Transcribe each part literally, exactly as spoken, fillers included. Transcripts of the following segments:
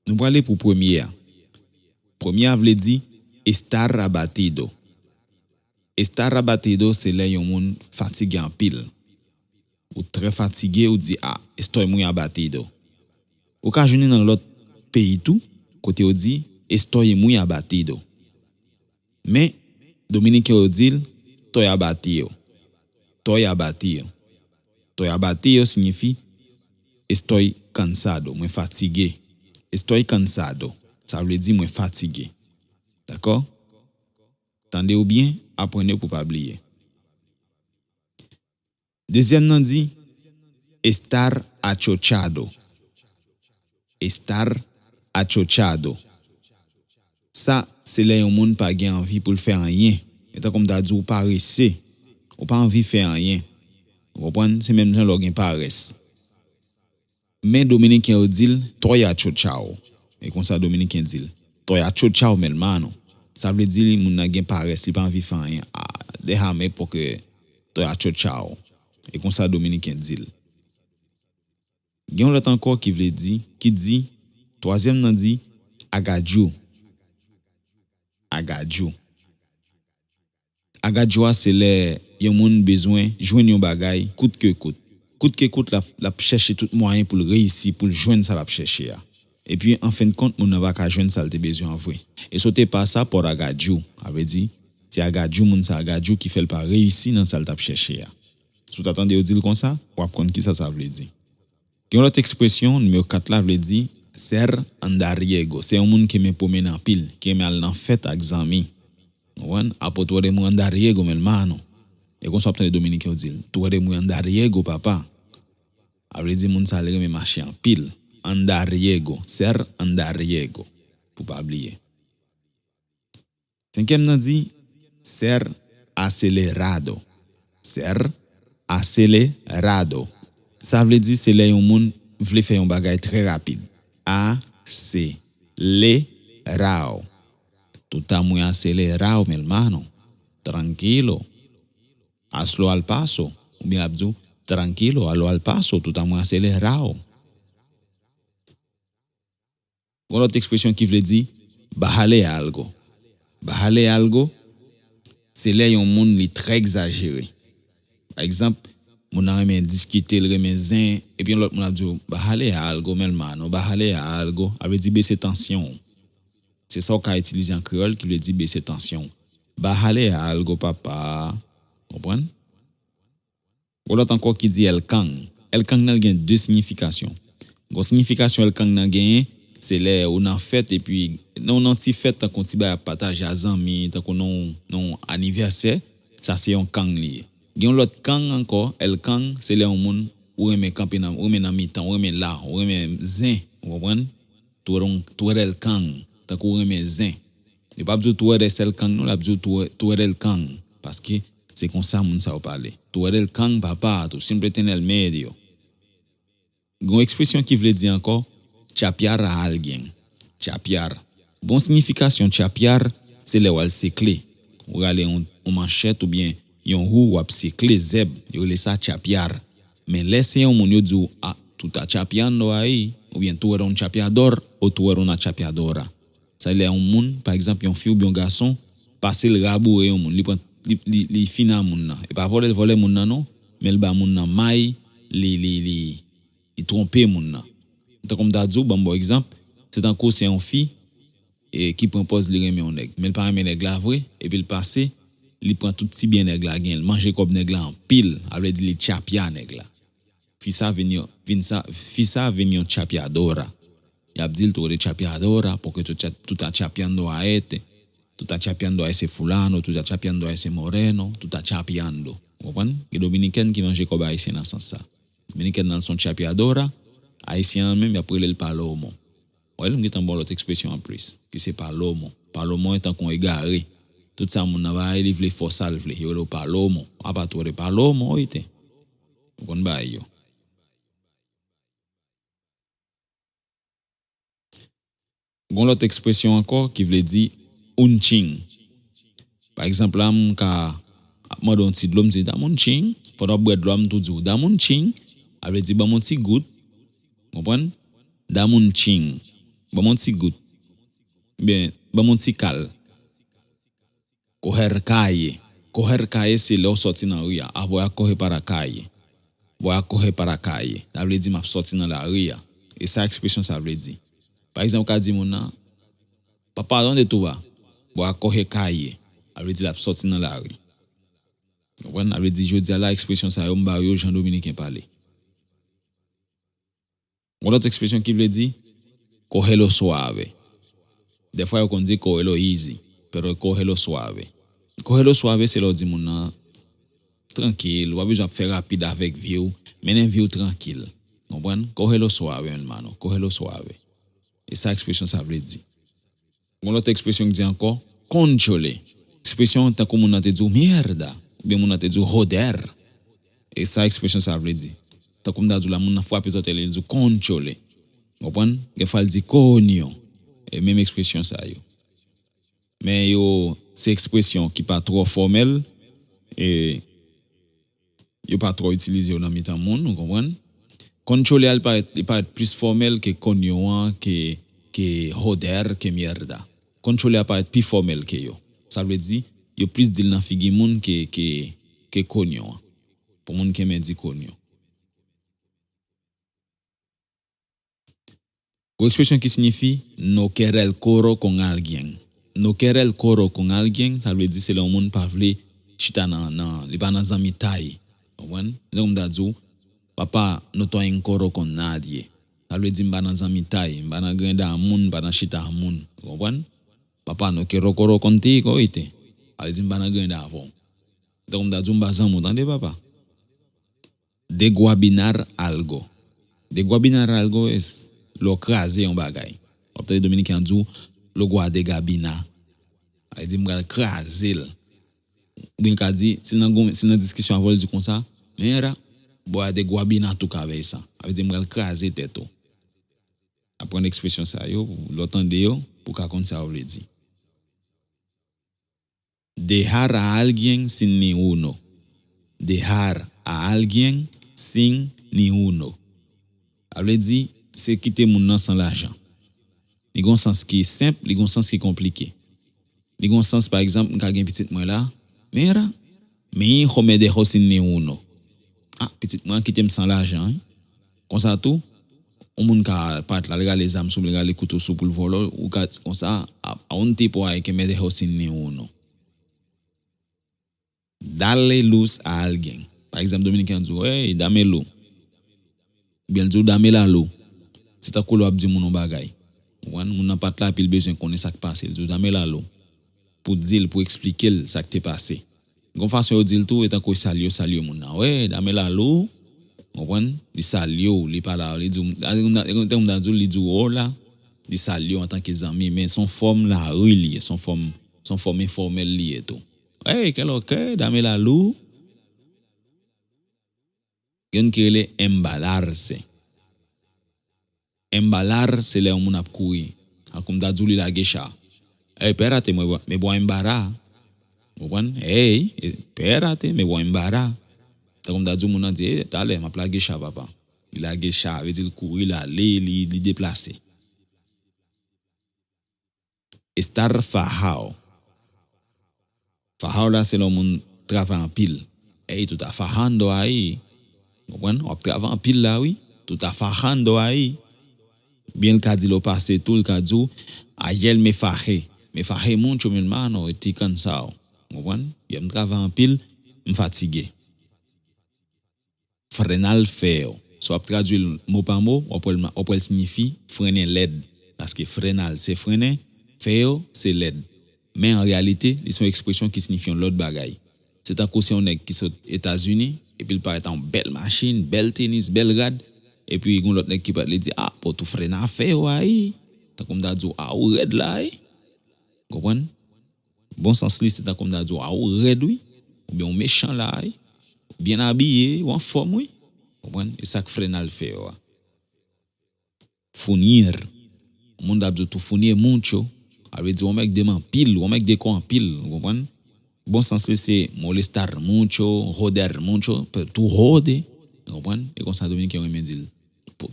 Nou prale pou premye a. Premye a vle di estar abatido. Estar abatido se lè yon moun fatige anpil. Ou trè fatige, ou di, "Ah, estoy muy abatido." Ou ka jwenn li nan lòt peyi tou, kote yo di, "Estoy muy abatido." Men, Dominiken yo di l, "Estoy abatido." Estoy abatido. Estoy abatido siyifi, "Estoy cansado." Mwen fatige. "Estoy cansado." Sa vle di, "Mwen fatige." Dakò? Tande yo byen, aprann yo pou pa bliye. Dezyèm nan di, estar achochado. Estar achochado. Sa, se lè yon moun pa gen anvi pou l fè anyen. E tankou m ta di w parese. Ou pa anvi fè anyen. Ou konprann? Se menm jan lè w gen parès. Men Dominiken yo di l, "Estoy achochao." E konsa Dominiken di l, "Estoy achochao, mi hermano." Sa vle di moun nan gen parès, li pa anvi fè anyen. "Ah, déjame porque estoy achochao." E konsa Dominiken di l. Gen yon lòt ankò ki vle di, ki di, twazyèm nan di, agadjou. Agadjou. Agadjou a se lè yon moun bezwen jwenn yon bagay kout ke kout. Kout ke kout, l ap, l ap chèche tout mwayen pou l reyisi, pou l jwenn sa l ap chèche a. Epi, an fen de kont, moun nan pa ka jwenn sa l te bezwen an vre. Eso te pasa por agadjou. Sa vle di, se agadjou, moun sa agadjou ki fè l pa reyisi nan sa l t ap chèche a. Si w ta tande yo di l konsa, w ap konn kisa sa vle di. Gen yon lòt ekspresyon, nimewo kat la, vle di ser andariego. Se yon moun ki renmen pwomennen anpil, ki renmen al nan fèt ak zanmi. Ou konprann? "Ah, pues tú eres muy andariego, mi hermano." E konsa w ap tande Dominiken yo di l, "Tú eres muy andariego, papá." A vle di moun sa li renmen mache anpil. Andariego, ser andariego. Pou pa bliye. Senkyèm nan di, ser acelerado. Ser acelerado. Sa vle di se lè yon moun vle fè yon bagay trè rapid. Acelerado. Tú estás muy acelerado, mi hermano. Tranquilo. Hazlo al paso. Oubyen l ap di w, "Tranquilo, hazlo al paso, tú estás muy acelerado." Gon lòt ekspresyon ki vle di, "Bájale algo." "Bájale algo," se lè yon moun li trè egzajere. Pa egzanp, moun nan renmen diskite, l renmen zen, epi yon lòt moun ap di w, "Bájale algo, mi hermano, bájale algo." A vle di bese tansyon w. Se sa w ka itilize an kreyòl ki vle di bese tansyon w. "Bájale algo, papá." Konprann? Gon lòt ankò ki di el can. El can nan gen de siyifikasyon. Gon siyifikasyon el can nan genyen, se lè ou nan fèt epi nan yon ti fèt tankou yon ti bagay ap pataje a zanmi, tankou nan yon, nan yon anivèsè, sa se yon can li ye. Gen yon lòt can ankò, el can, se lè yon moun ou renmen kanpe nan, ou renmen nan mitan, ou renmen la, ou renmen zen, ou konprann? Tú eres un, tú eres el can, tankou ou renmen zen. Li p ap di w tú eres el can non, l ap di w tú, tú eres el can, paske se konsa moun sa yo pale. Tú eres el can, papá, tú siempre tienes el medio. Gon ekspresyon ki vle di ankò, chapear a alguien. Chapear. Bon siyifikasyon chapear, se lè w al sekle. Ou rale yon, yon manchèt oubyen yon wou, w ap sekle zèb, yo rele sa chapear. Men lè se yon moun yo di w, "Ah, tú estás chapeando ahí," oubyen "Tú eres un chapeador," o "Tú eres una chapeadora." Sa lè yon moun, pa egzanp, yon fi oubyen yon gason, pase l raboure yon moun, li pran, li, li, li fin a moun nan. E pa vòlè l vòlè moun nan non, men l ba moun nan may, li, li, li, li twonpe moun nan. Tankou m ta di w, ban m ba w egzanp, se tankou se yon fi, e, ki pran pòz li renmen yon nèg, men l pa renmen nèg la vre, epi l pase, li pran tout ti byen nèg la genyen, l manje kòb nèg la anpil, a vle di li tchapya nèg la. Fi sa vin yon, vin sa, fi sa vin yon chapeadora. Y ap di l, "Tú eres chapeadora, porque tú cha-, tú estás chapeando a este, tú estás chapeando a ese fulano, tú estás chapeando a ese moreno, tú estás chapeando." Ou konprann? Gen dominikèn ki manje kòb ayisyen nan sans sa. Dominikèn nan se yon chapeadora, ayisyen an menm, y ap rele l palomo. Wè, m gentan ba w lòt ekspresyon anplis, ki se palomo. Palomo e tankou egare. Tout sa moun nan bay, li vle fè w sa l vle. Yo rele w palomo. Apa tú eres palomo, oíste. Ou konn bay yo. Gon lòt ekspresyon ankò ki vle di un chin. Pa egzanp la, m ka ap mande yon ti dlo, m di, "Dame un chin." Pandan w ap bwè dlo a, m tou di w, "Dame un chin." A vle di, "Ban m yon ti gout." Konprann? "Dame un chin." Ban m yon ti gout. Oubyen, ban m yon ti kal. Coger calle. Coger calle se lè w sòti nan ri a. A, voy a coger para calle. Voy a coger para calle. Sa vle di m ap sòti nan lari a. E sa ekspresyon sa vle di. Pa egzanp, ou ka di moun nan, Papá, ¿dónde tú vas? Voy a coger calle. Sa vle di l ap sòti nan lari. Ou konprann? Sa vle di jodi a la, ekspresyon sa yo, m ba w yo jan Dominiken pale. Yon lòt ekspresyon ki vle di, cógelo suave. Dèfwa yo konn di cógelo easy, pero cógelo suave. Cógelo suave se lè w di moun nan, trankil, ou pa bezwen ap fè rapid avèk vi w, mennen vi w trankil. Konprann? Cógelo suave, mi hermano, cógelo suave. E sa ekspresyon sa vle di. Yon lòt ekspresyon ki di ankò, cónchole. Ekspresyon tankou moun nan te di w mierda, oubyen moun nan te di w joder. E sa ekspresyon sa vle di. Tankou m ta di w la, moun nan frape zòtèy li, li di w cónchole. Ou konprann? Gen fwa l di coño. E menm ekspresyon sa yo. Men yo, se ekspresyon ki pa twò fòmèl, e yo pa twò itilize yo nan mitan moun, ou konprann? Cónchole a, li parèt, li parèt plis fòmèl ke coño an, ke, ke joder, ke mierda. Cónchole a parèt pi fòmèl ke yo. Sa vle di, yo plis di l nan figi moun ke, ke, ke coño an. Pou moun ki renmen di coño. Yon ekspresyon ki siyifi, no quiere el coro con alguien. No quiere el coro con alguien, sa vle di se lè yon moun pa vle chita nan, nan, li pa nan zanmitay. Konprann? Lè yon moun ta di w, papa, no estoy en coro con nadie. Sa vle di m pa nan zanmitay, m pa nan grenda moun, m pa nan chita moun. Ou konprann? Papa, no quiero coro contigo, oíste. Sa vle di m pa nan grenda avè w. Lè yon moun ta di w m pa zanmi w, tande papa. Desguabinar algo. Desguabinar algo es lè w kraze yon bagay. W ap tande Dominiken an di w, lo gwa de gabina. Sa vle di m pral kraze l. Oubyen l ka di, si l nan gou-, si l nan diskisyon avè w, l di konsa, mira, voy a desguabinar tu cabeza. Sa vle di m pral kraze tèt ou. Aprann ekspresyon sa yo, lè w tande yo, pou w ka konn sa yo vle di. Dejar a alguien sin ni uno. Dejar a alguien sin ni uno. Sa vle di, se kite moun nan san lajan. Li gon sans ki senp, li gon sans ki konplike. Li gon sans, pa egzanp, m ka gen pitit mwen la, mira, mi hijo me dejó sin ni uno. Ah, pitit mwen an kite m san lajan, wi. Konsa tou, yon moun ka pat la, li rale zam sou, li rale kouto sou pou l vòlò, ou ka konsa, a, a un tipo ahí que me dejó sin ni uno. Darle luz a alguien. Pa egzanp, Dominiken an di w, hey, dame luz. Oubyen l di w, dame la luz. Se tankou lè w ap di moun yon bagay. Ou konprann? Moun nan pat la, epi l bezwen konnen sa k pase. L di w, dame la luz. Pou di l, pou eksplike l sa k te pase. Gon fason yo di l tou, e tankou salye, yo salye moun nan. Wey, dame la luz. Ou konprann? Li salye w, li pale a, li di w, tankou m ta di w, li di w hola, li salye w antanke zanmi, men se yon fòm lari li ye, se yon fòm, se yon fòm enfòmèl li ye tou. Hey, qué lo que, dame la luz. Gen ki rele embalarse. Embalar se lè yon moun ap kouri. Tankou m ta di w li lage cha. Hey, espérate, me voy, me voy a embalar. Ou konprann? Hey, espérate, me voy a embalar. Tankou m ta di w moun nan di, hey, talè, m ap lage cha, papa. Li lage cha, vle di l kouri, l ale, li, li deplase. Estar fajao. Fajao la se lè yon moun travay anpil. Ey, tú estás fajando ahí. Ou konprann? W ap travay anpil la, wi. Tú estás fajando ahí. Oubyen l ka di l o pase tou, l ka di w, ayer me fajé. Me fajé mucho, mi hermano, estoy cansado. Ou konprann? Yè m travay anpil, m fatige. Frenar feo. Si w ap tradui l mo pa mo, w ap wè l, w ap wè l siyifi frennen lèd. Paske frenar se frennen, feo se lèd. Men an reyalite, li se yon ekspresyon ki siyifi yon lòt bagay. Se tankou se yon nèg ki sot Etazini, epi l parèt ak yon bèl machin, bèl tenis, bèl rad, epi gon lòt nèg ki parèt, li di, ah, pero tú frenas feo ahí. Tankou m ta di w, ah, ou rèd la, wi. Konprann? Bon sans li, se tankou m ta di w, ah, ou rèd, wi. Oubyen ou mechan la, wi. Ou byen abiye, ou anfòm, wi. Konprann? E sa k frenar feo a. Fuñir. Moun t ap di w, tú fuñes mucho. Sa vle di, w yon nèg de men anpil, w yon nèg de kò anpil, ou konprann? Bon sans li se molestar mucho, joder mucho, pero tú jodes, ou konprann? E konsa Dominiken renmen di l.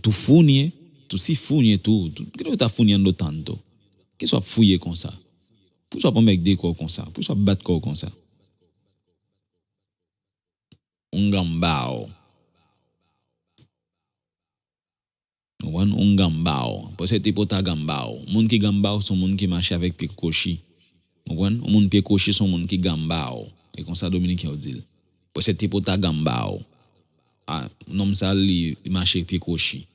Tú fuñes, Ou si founye tou, tou, ki lè w ta founye anndan tanto? Kisa w ap fouye konsa? Poukisa w ap anmègde kò w konsa? Poukisa w ap bat kò w konsa? Un gambao. Ou konprann? Un gambao. Por ese tipo está gambao. Moun ki gambao se yon moun ki mache avèk pye kwochi. Ou konprann? Yon moun pye kwochi se yon moun ki gambao. E konsa Dominiken yo di l. Por ese tipo está gambao. A, nonm sa li, li mache pye kwochi.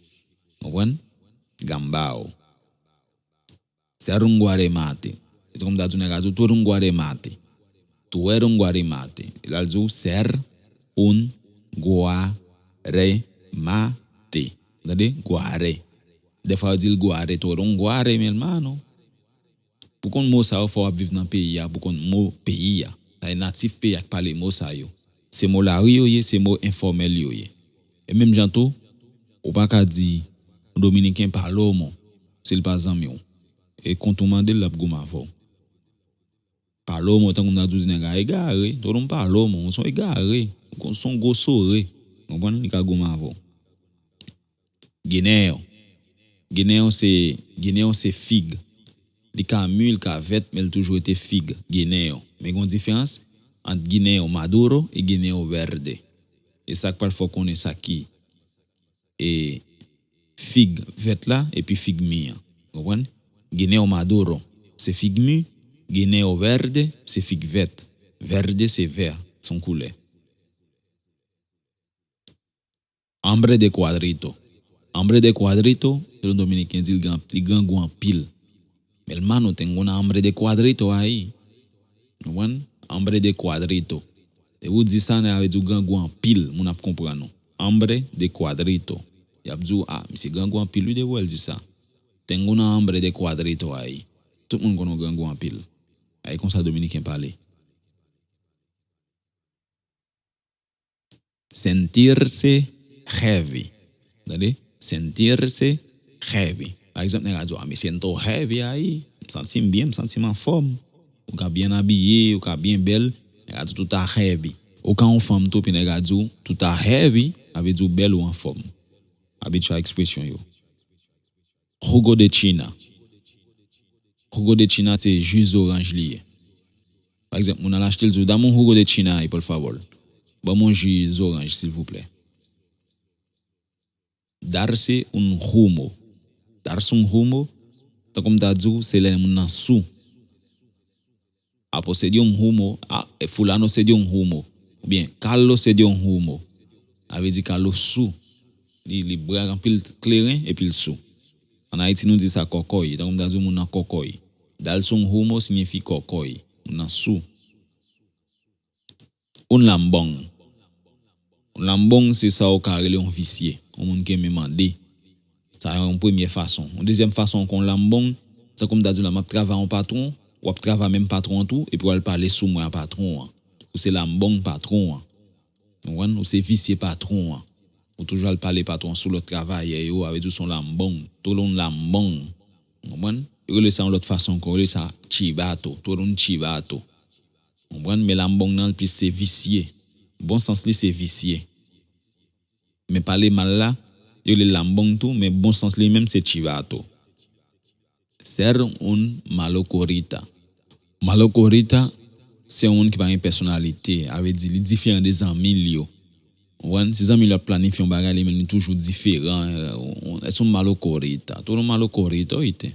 Ou konprann? Gambao. Ser un guaremate. Se kòm ta di w nèg la di w, tú eres un guaremate. Tú eres un guaremate. E la l di w, ser un guaremate. Tande? Guare. Dèfwa yo di l guare, tú eres un guare, mi hermano. Pou konn mo sa yo, fò w ap viv nan peyi a, pou konn mo peyi a. Sa e natif peyi a k pale mo sa yo. Se mo lari yo ye, se mo enfòmèl yo ye. E menm jan tou, ou pa ka di yon Dominiken palomo, si l pa zanmi w. E kont ou mande l, l ap goumen avè w. Palomo, tankou m ta di w di nèg la egare, todo un palomo, ou se yon egare, ou se yon gwo sore. Ou konprann? Li ka goumen avè w. Guineo. Guineo se, guineo se fig. Li ka mi, li ka vèt, men li toujou rete fig. Guineo. Men gen yon diferans ant guineo maduro e guineo verde. E sa k pral fè w konnen sa ki, e, fig vèt la epi fig mi an. Konprann? Guineo maduro se fig mi, guineo verde se fig vèt. Verde se vè, se yon koulè. Hambre de cuadrito. Hambre de cuadrito, se yon Dominiken di l gran, li grangou anpil. Mi hermano, tengo una hambre de cuadrito ahí. Ou konprann? Hambre de cuadrito. Depi w di sa, sa vle di w grangou anpil, moun ap konprann ou. Hambre de cuadrito. Y ap di w, a, misye grangou anpil wi depi w wè l di sa. Tengo una hambre de cuadrito ahí. Tout moun konn ou grangou anpil. A, e konsa Dominiken pale. Sentirse heavy. Tande? Sentirse heavy. Pa egzanp, nèg la di w, a, me siento heavy ahí. M santi m byen, m santi m anfòm. Ou ka byen abiye, ou ka byen bèl. Nèg la di w, tú estás heavy. Ou ka yon fanm tou, epi nèg la di w, tú estás heavy, sa vle di w bèl, ou anfòm. Abitye a ekspresyon yo. Jugo de china. Jugo de china se ji zoranj li ye. Pa egzanp, moun al achte l di w, dame un jugo de china ahí, por favor. Ban m yon ji zoranj, silvouplè. Darse un jugo. Darse un jugo, tankou m ta di w, se lè moun nan sou. A, posede un jugo, a, e fulano se de un jugo. Oubyen, Carlos se de un jugo. Sa vle di Carlos sou. Li, li bwè anpil kleren epi l sou. Ann Ayiti, nou di sa kòkòy. Tankou m ta di w moun nan kòkòy. Darse un jugo siyifi kòkòy. Moun nan sou. Un lambón. Un lambón se sa w ka rele yon visye, yon moun ki renmen mande. Sa yon premye fason. Yon dezyèm fason ankò, yon lambón, tankou m ta di w la, m ap travay yon patwon, w ap travay menm patwon an tou, epi w al pale sou mwen a patwon an. Ou se lambón patwon an. Ou konprann? Ou se visye patwon an. Ou toujou al pale patwon an sou lòt travayè yo, sa vle di w se yon lambón. Todo un lambón. Ou konprann? Yo rele sa yon lòt fason ankò, yo rele sa chivato. Todo un chivato. Ou konprann? Men lambón nan, l plis se visye. Bon sans li se visye. Men pale mal la, yo rele l lambón tou, men bon sans li menm se chivato. Ser un malocorita. Malocorita, se yon moun ki pa gen pèsonalite, sa vle di li diferan de zanmi l yo. Ou konprann? Si zanmi l yo ap planifye yon bagay, li menm li toujou diferan. Es un malocorita. Todo un malocorita, oíste.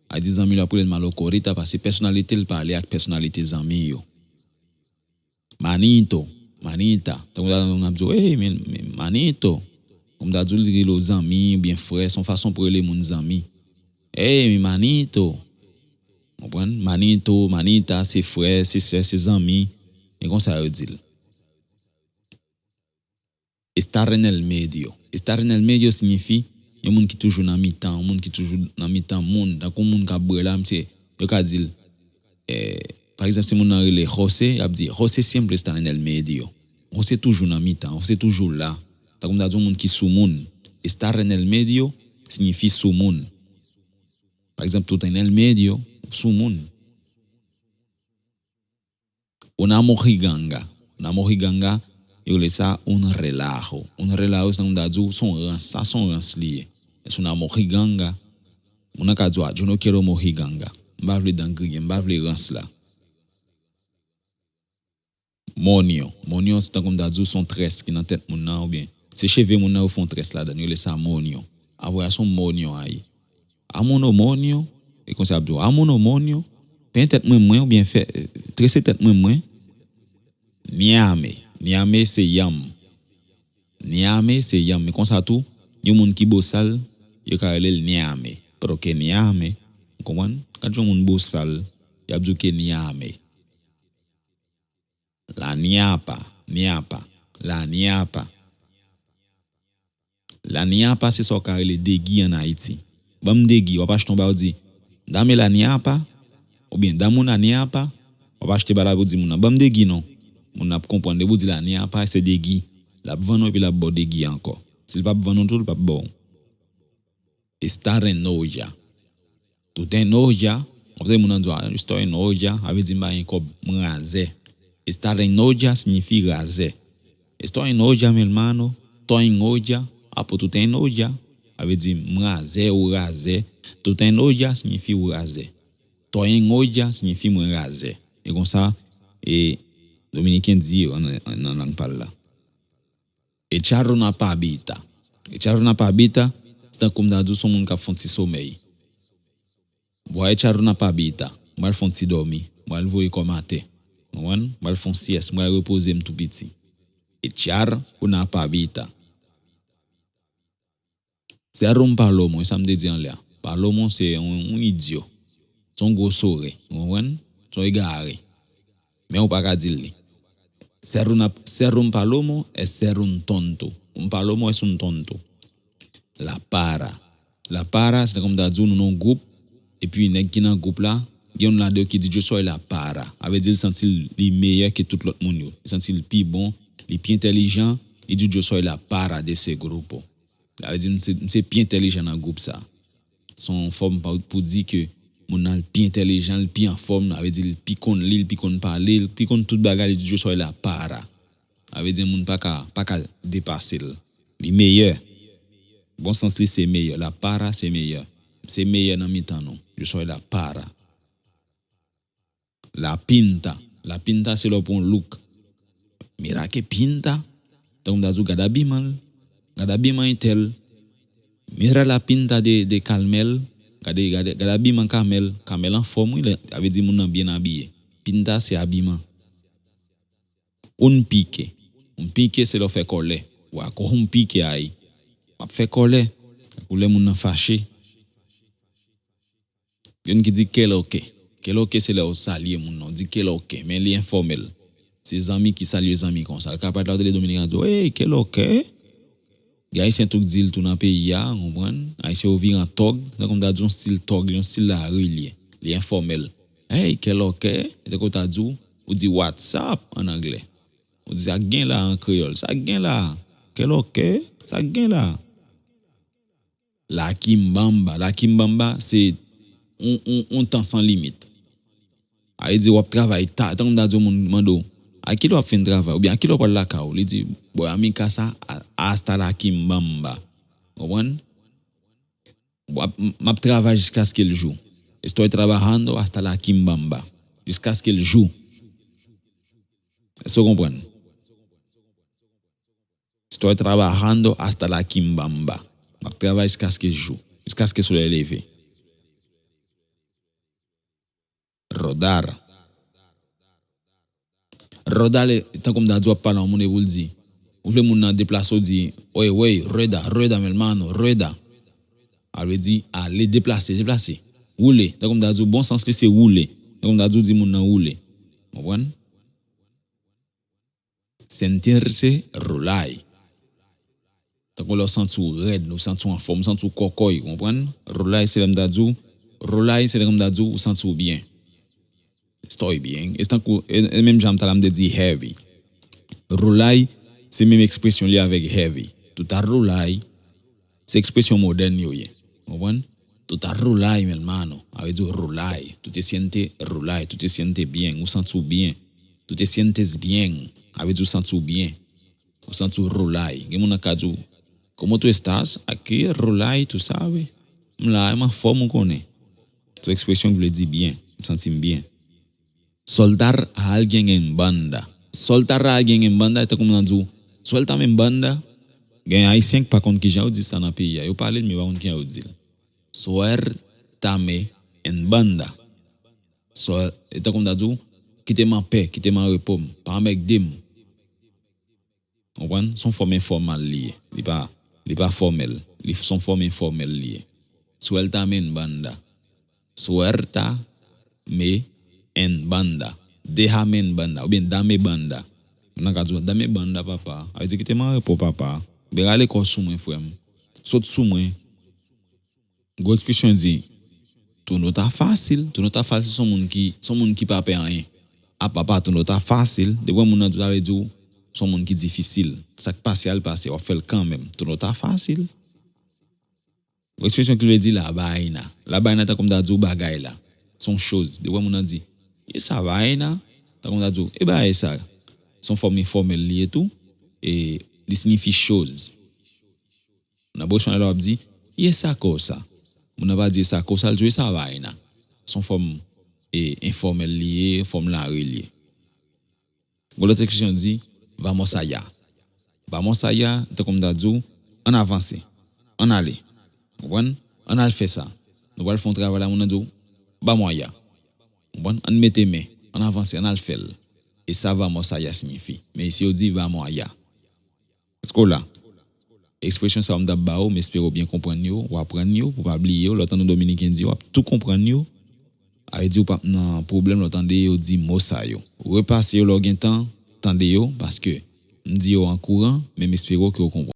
Sa vle di zanmi l yo ap rele l malocorita, paske pèsonalite l pa ale ak pèsonalite zanmi yo. Manito, manita. Tankou ta moun ap di w, ey, men, men manito. Kòm ta di w, li rele w zanmi oubyen frè, se yon fason pou rele moun zanmi. Ey, mi manito. Konprann? Manito, manita, se frè, se sè, se zanmi. E konsa yo di l. Estar en el medio. Estar en el medio siyifi yon moun ki toujou nan mitan, yon moun ki toujou nan mitan moun. Tankou moun k ap bwè la, misye, yo ka di l, eh, pa egzanp, si moun nan rele José, y ap di, José siempre está en el medio. José toujou nan mitan, José toujou la. Tankou m ta di yon moun ki sou moun. Estar en el medio siyifi sou moun. Pa egzanp, tú estás en el medio, ou sou moun. Una mojiganga. Una mojiganga, yo rele sa un relajo. Un relajo, se tankou m ta di w, se yon rans. Sa se yon rans li ye. Es una mojiganga? Moun nan ka di w, "Ah, yo no quiero mojiganga." M pa vle dan griyen, m pa vle rans la. Moño. Moño, se tankou m ta di w, se yon très ki nan tèt moun nan, oubyen se cheve moun nan yo fè yon très ladan l, yo rele sa moño. Apre a, se yon moño a ye. Amo no moño, e konsa y ap di w, "Amo no moño, pen tèt mwen mwen, oubyen fè, trese tèt mwen mwen." Nyame. Nyame se yanm. Nyame se yanm. Men konsa tou, yon moun ki bosal, yo ka rele l nyame. Pero que nyame. Ou konprann? Gad yon moun bosal, y ap di w que nyame. La nyapa, nyapa, la nyapa. La nyapa se sa w ka rele degi ann Ayiti. "Ban m degi," w ap achte yon bagay, w di, "Dame la nyapa," oubyen "Dame una nyapa," w ap achte bagay la pou w di moun nan, "Ban m degi non." Moun nan ap konprann, depi w di la nyapa, se degi. L ap vann ou epi l ap ba w degi ankò. Si l p ap vann ou tou, l p ap ba w. Estar en olla. Tú te enoja. W ap tande moun nan di w, "Ah, estoy en olla," a vle di m pa gen kòb, m razè. Estar en olla siyifi razè. Estoy en olla, mi hermano. Estoy en olla. Apo tú te enoja, a vle di m razè, ou razè. Tú te enoja siyifi ou razè. Estoy en olla siyifi mwen razè. E konsa, e, Dominiken di yo nan, nan lang pa l la. Echar una pavita. Echar una pavita, se tankou m ta di w, se yon moun k ap fè yon ti somèy. Voy a echar una pavita. Mwen al fè yon ti dòmi. Mwen al voye kò m atè. Ou konprann? Mwen al fè yon syès. Mwen al repoze m tou piti. Echar una pavita. Ser un palomo, e sa m te di anlè a. Palomo se yon, yon idyo. Se yon gwo sorè. Ou konprann? Se yon egare. Men ou pa ka di l li. Ser una, ser un palomo es ser un tonto. Un palomo es un tonto. La para. La para, se tankou m ta di w, nou nan yon gwoup, epi nèg ki nan gwoup la, gen youn ladan yo ki di, "Yo soy la para." A vle di, l santi l, li meyè ke tout lòt moun yo. Li santi l pi bon, li pi entèlijan, li di, "Yo soy la para de ese grupo." Sa vle di, "M se, m se pi entèlijan nan gwoup sa." Se yon fòm pa, pou di ke moun nan, l pi entèlijan, l pi anfòm, sa vle di, l pi konn li, l pi konn pale, l pi konn tout bagay, li di, "Yo soy la para." Sa vle di, moun pa ka, pa ka depase l. Li meyè. Bon sans li se meyè. La para se meyè. Se meyè nan mitan nou. Yo soy la para. La pinta. La pinta se lè w pran yon look. "Mira qué pinta." Tankou m ta di w, "Gad abiman l. Gad abiman entèl. Mira la pinta de, de Carmel." Gade, gade, gad abiman Kamèl. Kamèl anfòm, wi. Lè, sa vle di moun nan byen abiye. Pinta se abiman. Un pique. Un pique se lè w fè kòlè. Ou a coger un pique ahí. W ap fè kòlè. Ou lè moun nan fache. Gen ki di qué lo que. Qué lo que se lè w salye moun nan. Ou di qué lo que. Men li enfòmèl. Se zanmi ki salye zanmi konsa. Ou ka pale la, w tande Dominiken an di w, "Hey, qué lo que?" Gen Ayisyen tou k di l tou nan peyi a, ou konprann? Ayisyen yo vire an tòg, tankou m ta di yon stil tòg, yon stil lari li ye. Li enfòmèl. "Hey, qué lo que?" E tankou w ta di w, ou di "What's up" ann anglè. Ou di "Sa k gen la" an kreyòl. "Sa k gen la? Qué lo que? Sa k gen la?" La kimbamba. La kimbamba, se yon, yon, yon tan san limit. Sa vle di w ap travay ta, tankou m ta di yon moun mande w, "A kilè w ap fin travay?" Oubyen "A kilè w pral lakay ou?" Li di, "Voy a mi casa a, hasta la kimbamba." Ou konprann? W ap, m ap travay jiskaske l jou. "Estoy trabajando hasta la kimbamba." Jiskaske l jou. Èske w konprann? "Estoy trabajando hasta la kimbamba." M ap travay jiskaske jou, jiskaske solèy leve. Rodar. Rodar, tankou m ta di w ap pale a yon moun epi w di, ou vle moun nan deplase, w di, "Oye, oye, rueda, rueda, mi hermano, rueda." Sa vle di, "Ale, deplase, deplase. Woule." Tankou m ta di w, bon sans li se woule. Tankou m ta di w, di moun nan woule. Konprann? Sentirse rulay. Tankou lè w santi w rèd, ou santi w anfòm, ou santi w kòkòy, ou konprann? Rulay se lè m ta di w, rulay se lè m ta di w, ou santi w byen. Estoy byen. E tankou, e, e menm jan m ta la m te di heavy. Rulay, se menm ekspresyon li avèk heavy. Tú estás rulay. Se ekspresyon modèn yo ye. Ou konprann? Tú estás rulay, mi hermano. Sa vle di rulay. Tú te sientes rulay. Tú te sientes bien. Ou santi w byen. Tú te sientes bien. Sa vle di w santi w byen. Ou santi w rulay. Gen moun nan ka di w, Como tú estás? Aquí, Rulay, tú sabes. M la, m anfòm, ou konnen. Se ekspresyon ki vle di byen, m santi m byen. Soltar a alguien en banda. Soltar a alguien en banda, e tankou moun nan di w, suéltame en banda. Gen Ayisyen ki pa konn kijan yo di sa nan peyi a. Yo pale l, men yo pa konn kijan yo di l. Suéltame en banda. So, e tankou moun ta di w, kite m anpè, kite m an repo m, pa anmègde m. Konprann? Se yon fòm enfòmal li ye. Li pa, li pa fòmèl. Li se yon fòm enfòmèl li ye. Suéltame en banda. Suéltame en banda. Déjame en banda. Oubyen dame banda. Moun nan ka di w, dame banda, papa. Sa vle di kite m an repo, papa. Oubyen rale kò w sou mwen, frè m. Sot sou mwen. Gwo ekspresyon di, tú no estás fácil. Tú no estás fácil se yon moun ki, se yon moun ki pa pè anyen. A papa, tú no estás fácil. Depi w wè moun nan di w sa, vle di w se yon moun ki difisil. Sa k pase a, l pase, w ap fè l kanmenm. Tú no estás fácil. Yon ekspresyon ki vle di la vaina. La vaina, tankou m ta di w bagay la. Se yon choz. Depi w wè moun nan di, e esa vaina, tankou m ta di w, e bagay sa. Se yon fòm enfòmèl li ye tou. E li siyifi choz. Nan bouch mwen la, w ap di, e esa cosa. Moun nan pa di esa cosa, l di w esa vaina. Se yon fòm, e, enfòmèl li ye, fòm lari li ye. Yon lòt ekspresyon di, vamos allá. Vamos allá, tankou m ta di w, ann avanse, ann ale. Konprann? Ann al fè sa. Nou pral fè yon travay la, moun nan di w, vamos allá. Konprann? Ann mete men, ann avanse, ann al fè l. E sa vamos allá siyifi. Men isi yo di vamos allá. Èske w la? Ekspresyon sa yo m t ap ba w, m espere w byen konprann yo, w aprann yo, pou w pa bliye yo. Lòt annou Dominiken di yo, w ap tou konprann yo. Sa vle di w p ap nan pwoblèm lè w tande yo di mo sa yo. Repase yo lè w gen tan, tande yo, paske m di yo an kouran, men m espere w ke w konprann.